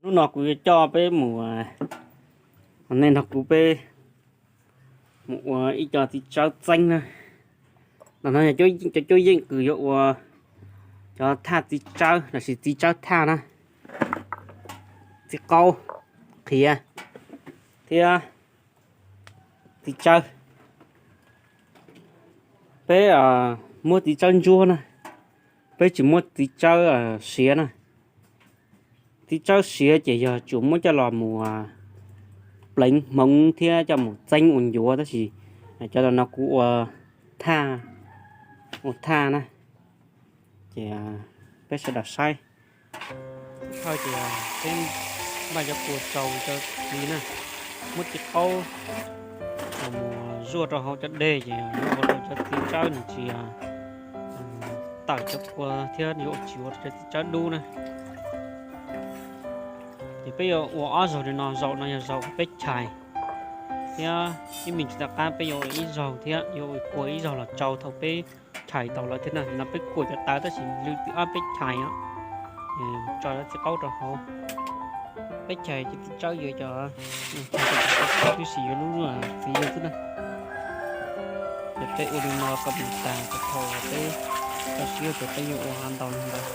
Hnub no kuv yuav coj peb mus, nej nrog kuv peb mus ua ib co txiv tsawb txeeb na. Ntawm no yog cov cuab yeej kws yuav ua cov thaj txiv tsawb lossis txiv tsawb thaj na, txiv qaub qhiav thiab txiv tsawb. Peb muab txiv tsawb ntsuab na, peb tsis muab txiv tsawb siav na. Txiv tsawb siav ces yog tsuas muab coj los mus pleev hmoov thiab coj mus txeeb ua ncuav, tab sis cov no kuv ua thaj, ua thaj na. Ces peb sawv daws saib. Thawj ces peb npaj cov kua tsau cov txiv na, muab txiv qaub mus zuaj rau hauv cov dej ces yuav ua rau cov txiv tsawb nws tsis tawm cov kua thiab yuav tsis ua rau cov txiv tsawb dub na. Ces peb yuav ua ob zaug li no, zaum no yog zaum peb chais, thiab ib me ntsis tom qab peb yuav ua ib zaug thiab, yuav ua kua ib zaug los tsau thaum peb chais tau lawm thiab na. No peb kua cov tawv tab sis lwm tim ob peb chais os, tso cov txiv qaub rau hauv. Peb chais cov txiv tsawb yuav cov, tib si yuav lub txiv yug xwb na. Ces peb ua li no kom mus tas thaum peb tso siab ces peb yuav ua ntau li ntawd.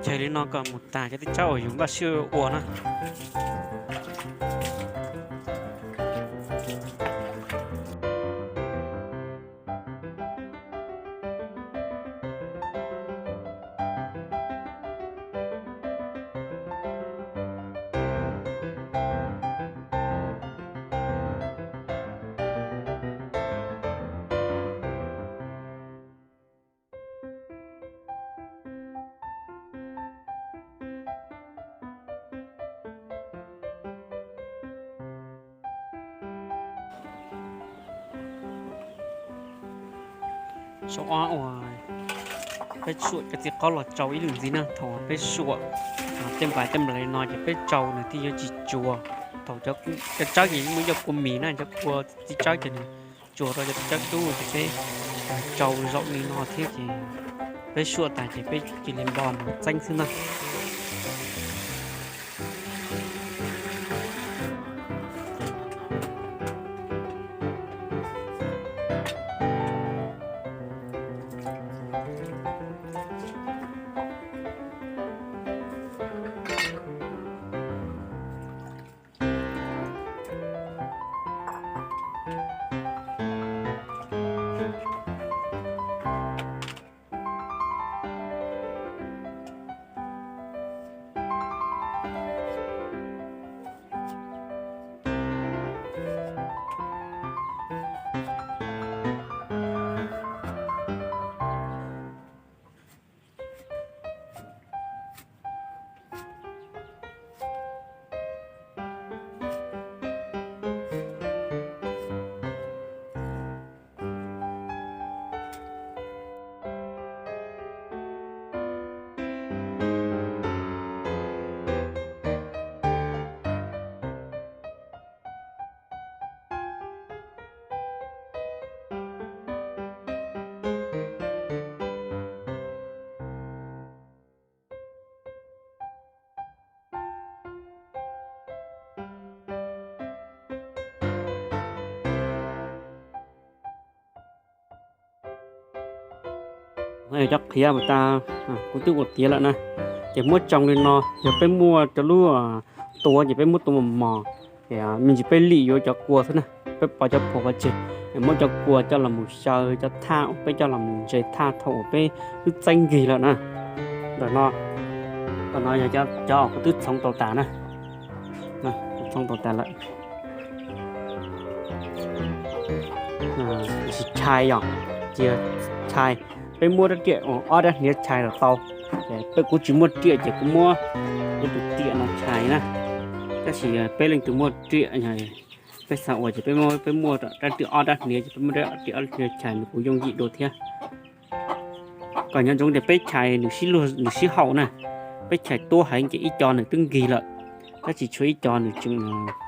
Ces li no kom mus tas cov txiv tsawb uas yus npaj siab ua na. Zaum ob uas peb suam cov txiv qaub los tsau ib lwm ntxiv na. Thaum peb suam tej npais tej npais li no ces peb tsau nws thiaj yuav tsis tsuas. Thaum cov tsawb ces yeej muaj ib co kua mis na, cov kua txiv tsawb ces nws tsuas rau cov txiv tsawb dub ces peb tsau zaum li no thiab ces peb suam tas ces peb cia li npo mus txeeb xwb na. Cov qhiav tas kuv twb ua tiav lawm na, ces muab tsoo li no. Yog peb muaj cov lub tuav ces peb muab tuav mos mos, Me ntsis peb lim yuav cov kua xwb na, peb pov cov phuam pov tseg, muab cov kua coj los mus xyaw cov thaj uas peb coj los mus ntses thaj thaum uas peb twb txeeb nkig lawm na. Ntawm no, ntawm no yog cov uas kuv twb txhoov tau tas na, txhoov tau tas lawm. Tsis chai yog, tsis chai, peb muab rab riam ob rab hniav chai los tau. Peb kuv tsis muaj riam ces kuv muab kuv tus riam no chai na. Tab sis peb leej twg muaj riam, peb xav ua ces peb muab, peb muaj rab riam ob rab hniav ces peb muab rab riam ob rab hniav chai nws kuj yooj yim dua thiab. Kom nco ntsoov tias peb chais nws sib luag nws sib haum na. Peb chais tuab heev ces ib co nws twb nkig lawm, tab sis tshuav ib co nws tseem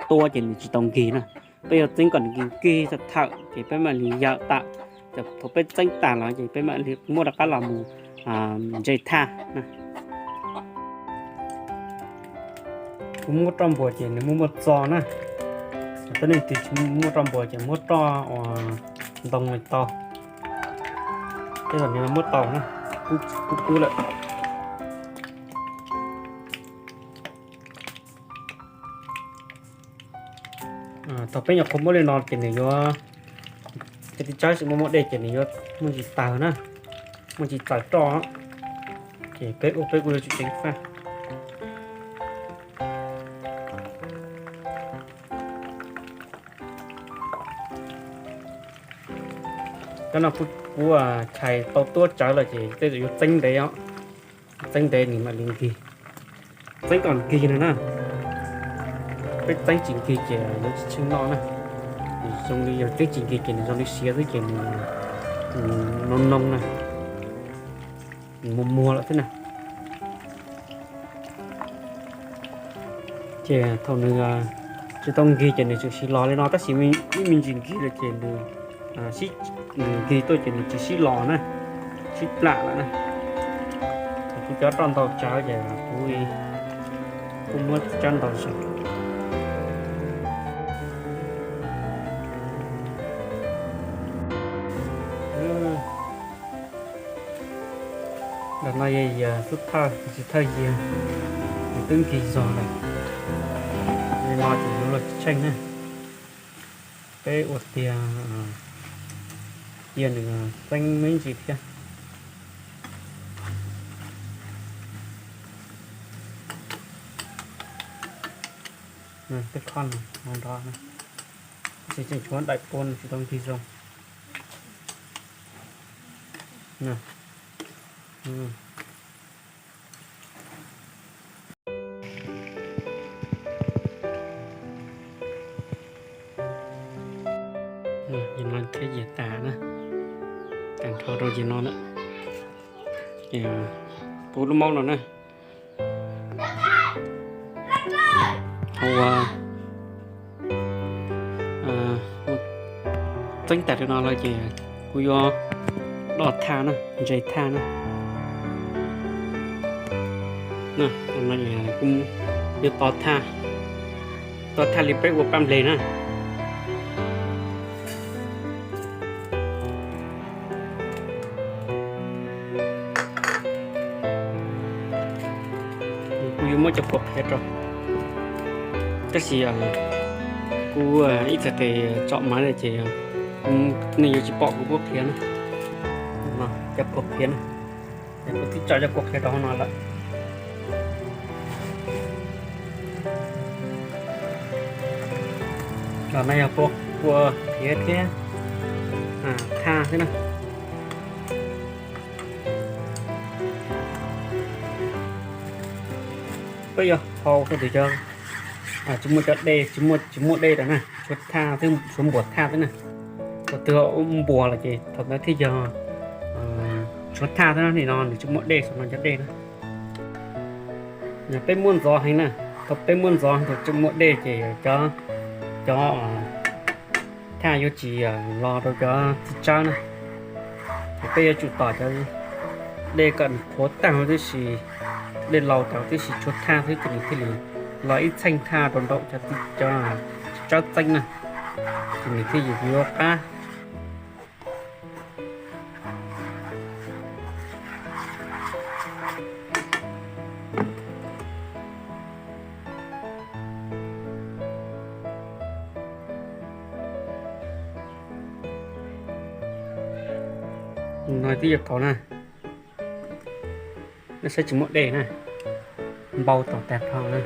tuab ces nws tsis tau nkig na. Peb yuav txeeb kom nws nkig nkig thawm thawm ces peb mam li yawm tawm, ces thaum peb txeeb tas los ces peb mam li muab rov qab los mus ntses thaj na. Kuv muab roj npuas ces nws muaj muaj txo na. Cov neeg twg tsis muaj roj npuas ces muab roj uas ntoo los tau. Tej zaum nws muab tau na, kub kub lawm. Thaum peb nyuam qhuav muab li no ces nws yuav, cov txiv tsawb tsis muaj muaj dej ces nws yuav muaj ntsis tawg na, muaj ntsis txaws roj. Ces peb ua peb kuj yuav tsum ceev faj. Cov no kuv chais tau tuab tsawv lawm ces tej zaum yuav txeeb ntev os. Txeeb ntev nws mam li nkig. Txeeb kom nkig no na. Peb txeeb tsis nkig ces yuav tsis tsheej noj na. Zoo li yog txeeb tsis nkig ces nws zoo li siav xwb ces nws noo noo na, nws muag muag lawm xwb na. Ces thaum nws tsis tau nkig ces nws tseem sib los li no, tab sis ib me ntsis nkig lawm ces nws sib, nkig tuaj ces nws tsis sib los na, sib plam lawm na. Kuv cov roj ntau tsawv ces kuv kuj muab tsawb ntau zog. Ntawm no yog xub thawj, tsis thawj yias, nws twb nkig zog lawm. Li no ces yuav luag tsheej na. Peb ua tiag, cia nws txeeb me ntsis thiab. Tej qho no nrov, tab sis tseem tshuav daim pua nws tsis tau nkig zoo. Yog no thiab yias tas na, tag nrho rau yog no na. Pub lub maub no na. Thaum uas txeeb tas li no lawm ces kuv yuav do thaj na, ntses thaj na. Kuv yuav do thaj, do thaj li peb ua paj nplej na. Kuv yuav muab cov kua qhiav rau, tab sis kuv ib txhais tes tsom maiv lawm ces nej yuav tsis pom kuv muab qhiav na. Cov kua qhiav na, kuv twb tso cov kua qhiav rau hauv no lawm. Los no yog kua qhiav thiab thaj xwb na. Peb yuav hau rau tus cov tsis muaj cov dej, tsis muaj, tsis muaj dej rau na, tshuav thaj xwb, tshuav npuas thaj xwb na. Tus twg npuas lawm ces thaum ntawd thiaj yog tshuav thaj xwb na, nim no nws tsis muaj dej, saum no cov dej na. Peb muab ntxov heev na, thaum peb muab ntxov heev thaum tseem muaj dej ces cov, cov thaj yuav tsis los rau cov txiv tsawb na. Ces peb yuav tsum tos cov dej kom nws qhuav tag huv tib si, dej laus tas tib si tshuav thaj xwb ces nws thiaj li los ib txheej thaj rau nraum cov txiv tsawb txeeb na, ces nws thiaj yuav qab. No twb yuav kaus na, nej saib tsis muaj dej na, npau taus tag nrho na.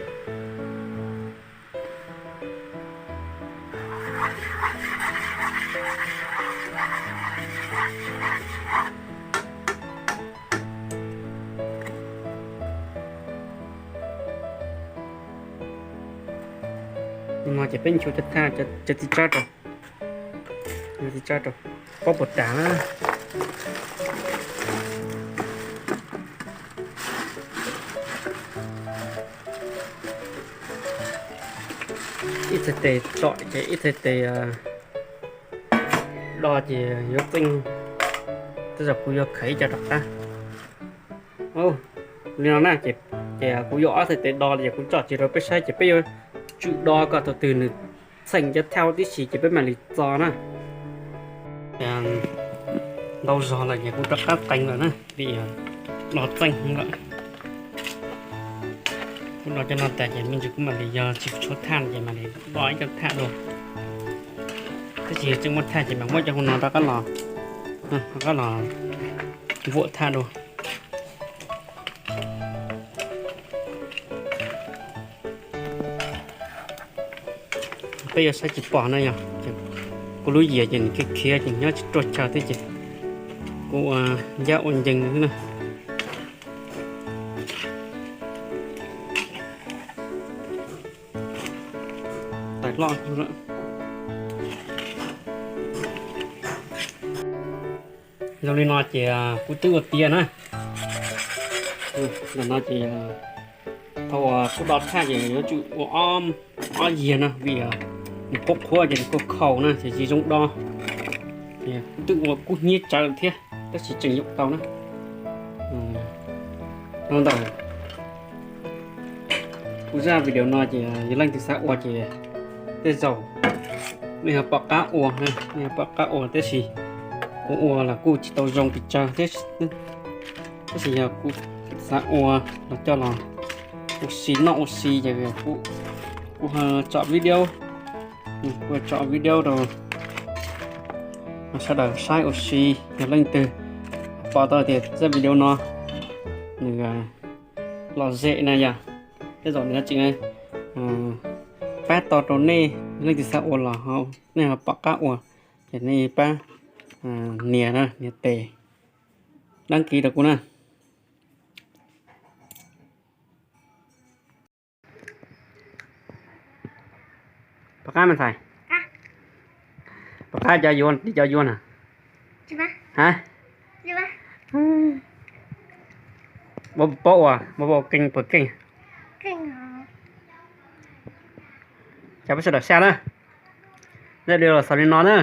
No ces peb nchuav cov thaj, cov txiv tsawb rau, txiv tsawb rau, pob puas tas na. Ib txhais tes tsom ces ib txhais tes do ces yuav txeej. Tej zaum kuv yuav khawv ib co rov qab. Li no na, ces kuv yuav ob txhais tes do li ces kuv tsom tsis rau peb saib ces peb yuav tsum do kom thaum twg nws txheem cov thaj tib si ces peb mam li txo na. Ntau zog lawm ces kuv rov qab qees lawm na, vim do txeej lawm. Kuv do cov no tas ces me ntsis kuv mam li, yog tsis tshuav thaj ces mam li do ib co thaj dua. Tab sis yog tseem muaj thaj ces mam muab cov hauv no rov qab los, rov qab los vuam thaj dua. Peb yuav saib tsis pom na yog, kuv lub yias ces nws khiav khiav ces nyob tsis ruaj chaw thiab ces kuv ua ncab ua ncees xwb na. Tais loj. Zoo li no ces kuv twb ua tiav na. Ntawm no ces thaum uas kuv do thaj ces yuav tsum ua ob yias no vim nws qhuav qhuav ces nws kuj khaus na ces tsis zoo do. Kuv twb ua kub hnyiab tsawv thiab tab sis tseem yuav tau na. Ntawm kuv zaj video no ces yog leej twg xav ua ces tej zaum nej ho pom qab ua, nej ho pom qab ua tab sis kuv ua los kuj tsis tau zoo pes tsawg thiab. Tab sis yog kuv xav ua los coj los ua si noj ua si ces kuv ho tso video, kuv tso video rau sawv daws saib ua si. Yog leej twg pom tau tias zaj video no nws lom zem na yog, tej zaum nws tseem pab tau rau nej, leej twg xav ua los nej ho pom qab ua ces nej pab nias, nias tes đăng ký rau kuv na. Pom qab me ntxhais? Pom qab cov yuav, cov yuav na? Ha? Paub ua, paub ua keej puas keej? Cov peb sawv daws saj na. Zaj video los xaus li no na.